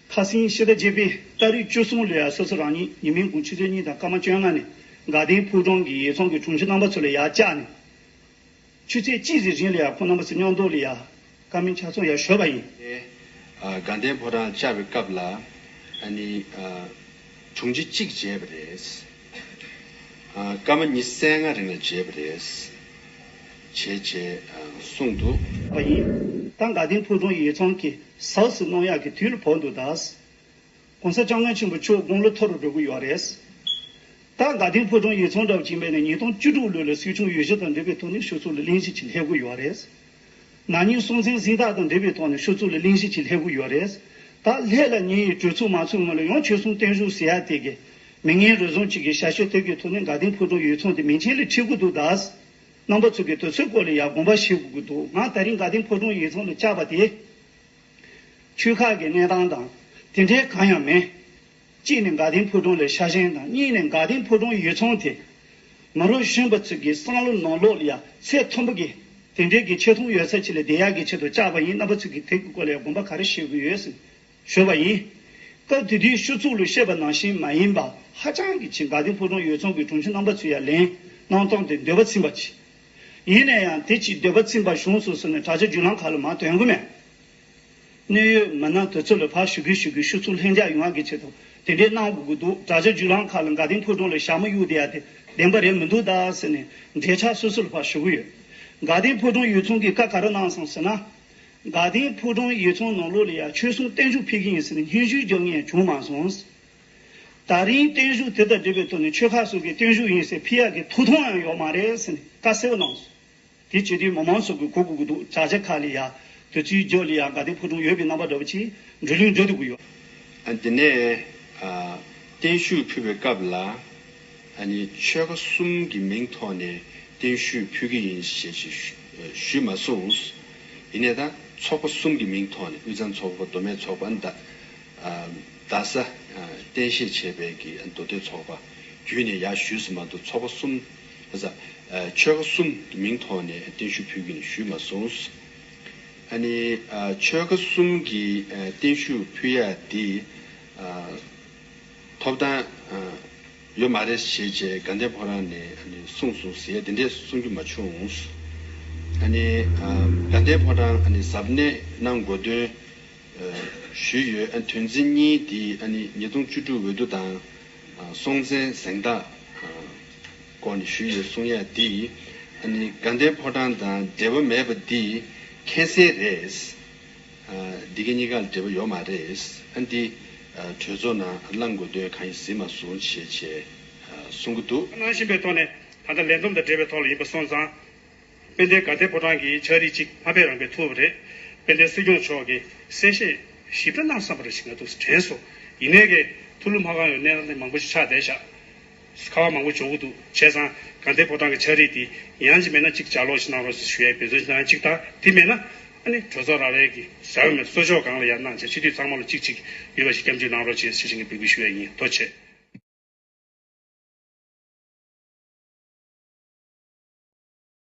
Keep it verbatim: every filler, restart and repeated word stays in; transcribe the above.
ཁ་སང་ཕྱི་ཟླ་བརྒྱད་པའི་ཏ་རིག་བཅུ་གསུམ་ལ་ཡང་སོ་སོ་རང་ཉིད་ཉི་མའི་དགུང་ཆུ་ཚོད་གཉིས་དང་སྐར་མ་བཅོ་ལྔ་ནས་དགའ་ལྡན་ཕོ་བྲང་གི་ཡིག་ཚང་གི་དྲུང་ཆེ་རྣམ་པ་ཚོ་ལ་ཡར་བཅར་ནས། ཆུ་ཚོད་གཅིག་ཙམ་རིང་ལ་ཡང་ཁོང་རྣམ་པ་ཚོ་མཉམ་དུ་ལ་ཡང་བཀའ་མོལ་ཆ་ཚང་ཡང་ཞུས་པ་ཡིན། ཨ། དགའ་ལྡན་ཕོ་བྲང་བཅར་བའི་སྐབས་ལ་ཨ་ནི་ཨ་དྲུང་ཆེ་གཅིག་མཇལ་བ་རེད། ཨ། སྐར་མ་ཉི་ཤུ་རྩ་ལྔ་རིང་ལ་མཇལ་བ་རེད། བྱས་བྱས་ཨ་གསུངས་འདུག་པ་ཡིན། ད་དགའ་ལྡན་ཕོ་བྲང་ཡིག་ཚང་གི་ཟབ་ཏུ་གནང་ཡག་གི་དུས་ལ་བབ་འདུག་ད། ༸གོང་ས་༸སྐྱབས་མགོན་ཆེན་པོ་མཆོག་དགུང་ལོ་མཐོ་རུ་འགྲོ་གི་ཡོད་རེད། ད་དགའ་ལྡན་ཕོ་བྲང་ཡིག་ཚང་འདྲ་བོ་ཅིག་ཡིན་པ་ཡིན་ན་ཉིས་སྟོང་བཅུ་དྲུག་ལོ་ལ་སྲིད་སྐྱོང་འོས་གཞི་དང་འབྲེལ་བའི་ཐོག་ནས་ཤོག་ཚོགས་ལ་གླེང་གཞི་ཅིག་སླེབས་ཀྱི་ཡོད་རེད། ན་ནིང་སྲོང་བཙན་གཟེངས་རྟགས་དང་འབྲེལ་བའི་ཐོག་ནས་ཤོག་ཚོགས་ལ་གླེང་གཞི་ཅིག་སླེབས་ཀྱི་ཡོད་རེད། ད་སླེབས་ལ་ཉེ་བའི་གྲོས་ཚོགས་མ་ཚོགས་སྔོན་ལ་ཡང་ཆོལ་གསུམ་བརྟན་བཞུགས་ཟེར་ཡ་དེ་གི་མི་ངན་རེ་ཟུང་ཅིག་གིས་ཞལ་བཤད་ཐེབས་ཀྱི་ཐོག་ནས་དགའ་ལྡན་ཕོ་བྲང་ཡིག་ཚང་དེ་མིང་ཆེན་ལ་ཁྲིད་དགོས་འདུག་ད། རྣམ་པ་ཚོ་གིས་དུས་ཚོད་སྐོར་ལ་ཡང་དགོངས་པ་བཞེས་དགོས་ཀྱི་འདུག་ང་དེ་རིང་དགའ་ལྡན་ཕོ་བྲང་ཡིག་ཚང་ལ་བཅར་བ་དེ། ཆོལ་ཁ་གི་གནས་སྟངས་དང་དེ་འདྲའི་གང་ཡང་མེད། གཅིག་ནས་དགའ་ལྡན་ཕོ་བྲང་ལ་ཤ་ཞེན་དང་། གཉིས་ནས་དགའ་ལྡན་ཕོ་བྲང་ཡིག་ཚང་དེ་ང་རང་གཞོན་པ་ཚོ་གི་བསམ་བློ་ནང་ལོགས་ལ་ཡང་ཚད་མཐོན་པོ་གི་དེ་འདྲའི་གི་ཆེ་མཐོང་ཡོད་ས་ཅིག་ལ་བསྡད་ཡག་གི་ཆེད་དུ་བཅར་བ་ཡིན། རྣམ་པ་ཚོ་གིས་དེ་གི་སྐོར་ལ་ཡང་དགོངས་པ་ག་རེ་བཞེས་དགོས་ཡོད་ཟེར་ཞུས་པ་ཡིན། སྐབས་དེ་དུས་ཤོག་ཚོགས་ལ་བཤད་པ་ནང་བཞིན་མ་ཡིན་པ་ཧ་ཅང་གི་ཆེ། དགའ་ལྡན་ཕོ་བྲང་ཡིག་ཚང་གི་དྲུང་ཆེ་རྣམ་པ་ཚོས་ཡང་ལན་གནང་སྟངས་དེ་འདོད་པ་ཚིམ་པ་ཅིག་ཡིན་ན་ཡང་དེ་ཅིག་འདོད་པ་ཚིམ་པ་བྱུང་སོང་ཟེར་ནས་དྲ་རྒྱ་བརྒྱུད་ལམ་ཁག་ལ་མར་ཐོན་གི་མེད། གནད་ཡོད་མི་སྣ་དེ་ཚོ་ལ་ཕར་ཞུ་གི་ཞུ་གི་ཤོག་ཚོགས་ལྷིང་འཇགས་ཡོང་ཡག་གི་ཆེད་དུ་དེ་འདྲས་གནང་དགོས་ཀྱི་འདུག་དྲ་རྒྱ་བརྒྱུད་ལམ་ཁག་ལ་དགའ་ལྡན་ཕོ་བྲང་ལ་ཞྭ་མོ་གཡུག་བསྡད་ཡ་དེ་བདེན་པ་རེད་མི་འདུག་ད་ཟེར་ནས་འབྲེལ་ཆགས་སོ་སོ་ལ་ཕར་ཞུ་གི་ཡོད། དགའ་ལྡན་ཕོ་བྲང་ཡིག་ཚང་གིས་བཀའ་ག་རེ་གནང་སོང་ཟེར་ན། དགའ་ལྡན་ཕོ་བྲང་ཡིག་ཚང་ནང་ལོགས་ལ་ཡ་ཆོལ་གསུམ་བརྟན་བཞུགས་ཕུལ་གི་ཡིན་ཟེར་ནས་སྙན་ཞུ་རྒྱག་མཁན་བྱུང་མ་སོང་། ད་རིང་བརྟན་བཞུགས་དེ་དང་འབྲེལ་བའི་ཐོག་ནས་ཆོལ་ཁ་སོགས་ཀྱི་བརྟན་བཞུགས་ཡིན་ཟེར་ཕུལ་ཡག་གི་ཐོབ་ཐང་ཡང་ཡོད་མ་རེད་ཟེར་ནས་བཀའ་གསལ་པོ་གནང་སོང་། དེ་བྱེད་དུས་མི་མང་ཚོ་གིས་གོ་དགོས་ཀྱི་འདུག་དྲ་རྒྱ་ཁག་ལ་ཡ་དུས་ཚོད་རྒྱབ་ལ་ཡ་དགའ་ལྡན་ཕོ་བྲང་ཡོད་པའི་རྣམ་པ་འདྲ་པོ་ཅིག་འགྲོ་ལུགས་འགྲོ་སྡོད་ཀྱི་ཡོད། ཨ། དེ་ནས་ཨ་བརྟན་བཞུགས་ཕུལ་བའི་སྐབས་ལ་ཨ་ནི་ཆོལ་ཁ་གསུམ་གྱི་མིང་ཐོག་ནས་བརྟན་བཞུགས་ཕུལ་གྱི་ཡིན་ཞེས་ཞུ་ཞུས་མ་སོང་། ཡིན་ནའི་ད་ཚོགས་པ་གསུམ་གྱི་མིང་ཐོག་ནས་དབུས་གཙང་ཚོགས་པ། མདོ་སྨད་ཚོགས་པ། ཨ་ནི་ད་ཨ་རྡ་ས་ཨ་རྟེན་གཞི་བྱས་པའི་གི་མདོ་སྟོད་ཚོགས་པ་བརྒྱུད་ནས་ཡར་ཞུས་སུ་མ་གཏོགས་ཚོགས་པ་གསུམ། ཨ་ཨ་ཆོལ་ཁ་གསུམ་གྱི་མིང་ཐོག་ནས་བརྟན་བཞུགས་ཕུལ་གྱི་ཡིན་ཞུས་མ་སོང་། ཨ་ནི་ཨ་ཆོལ་ཁ་གསུམ་གྱི་ཨ་བརྟན་བཞུགས་ཕུལ་ཡ་འདི་ཨ་ཐོབ་ཐང་ཨ་ཡོད་མ་རེད་ཞེས་བྱས་དགའ་ལྡན་ཕོ་བྲང་ནས་ཨ་ནི་གསུངས་སོང་ཟེར་དེ་འདྲས་གསུང་རྒྱུ་མ་བྱུང་། ཨ་ནི་ཨ་དགའ་ལྡན་ཕོ་བྲང་ཨ་ནི་གཟབ་ནན་གནང་དགོས་དོན་ཞུས་ཡོད། ཨ་དོན་ཚན་གཉིས་དེ་ཨ་ནི་ཉིས་སྟོང་བཅུ་དྲུག་འོས་བསྡུ་དང་ཨ་སྲོང་བཙན་གཟེངས་རྟགས་ཨ་སྐོར་ནས་ཞུས་ཡོད་གསུང་ཡ་དེ་ཨ་ནི་དགའ་ལྡན་ཕོ་བྲང་དང་འབྲེལ་བ་མེད་པ་འདི་ཁྱད་གསད་རེད། ཨ་འདི་ག་གཉིས་ཀ་ལ་འབྲེལ་བ་ཡོད་མ་རེད། ཨ་འདི་ཨ་གྲོས་ཚོགས་ནང་གླེང་དགོས་དོན་གང་ཡང་གཟིགས་མ་སོང་ཞེས་བྱས་ཨ་གསུང་གི་འདུག་གནང་བཞིན་པའི་ཐོག་ནས་ད་ལྟ་ལས་བསྡོམས་དང་འབྲེལ་བའི་ཐོག་ལ་ཡིན་པ་སོང་ཙང་། དཔལ་ལྡན་དགའ་ལྡན་ཕོ་བྲང་གི་ཕྱག་བྲིས་གཅིག་མ་ཕེབས་རང་གིས་ཐུག་པ་རེད། དཔལ་ལྡན་སྲིད་སྐྱོང་མཆོག་གིས་གསལ་བཤད་ཞིབ་ཕྲ་གནང་བསམ་པ་རེ་ཞིག་ང་ཚོ་དྲན་སོང་། ཡིན་ནའི་གི་ཐུགས་ལུས་མ་ཁག་ཡོད་གནས་སྟངས་མང་པོ་ཞིག་ཆགས་བསྡད་ཤག་ཁ་པར་མང་པོ་འབྱོར་གྱི་འདུག་བྱས་ཙང་དགའ་ལྡན་ཕོ་བྲང་གི་ཕྱག་བྲིས་དེ་ཡང་ཅིག་མེད་ན་གཅིག་ལྗགས་ཀློག་ཞིག་གནང་རོགས་ཞེས་ཞུ་ཡའི་འབད་བརྩོན་ཞིག་གནང་། གཅིག་དང་དེ་མེད་ན་ཨ་ནི་གྲོས་ཚོགས་ར་བའི་གི་ཟ་འོས་མེད་གསོལ་ལྕོག་སྒང་ལ་ཡར་གནང་བྱས་སྤྱི་འཐུས་ཚང་མ་ལ་གཅིག་གཅིག་ཡོད་པ་ཞིག་སྐྱབས་འཇུག་གནང་རོགས་ཞེས་ཞེས་བཞིན་གྱི་འབོད་སྐུལ་ཞུ་ཡ་ཡིན། ཐུགས་རྗེ་ཆེ།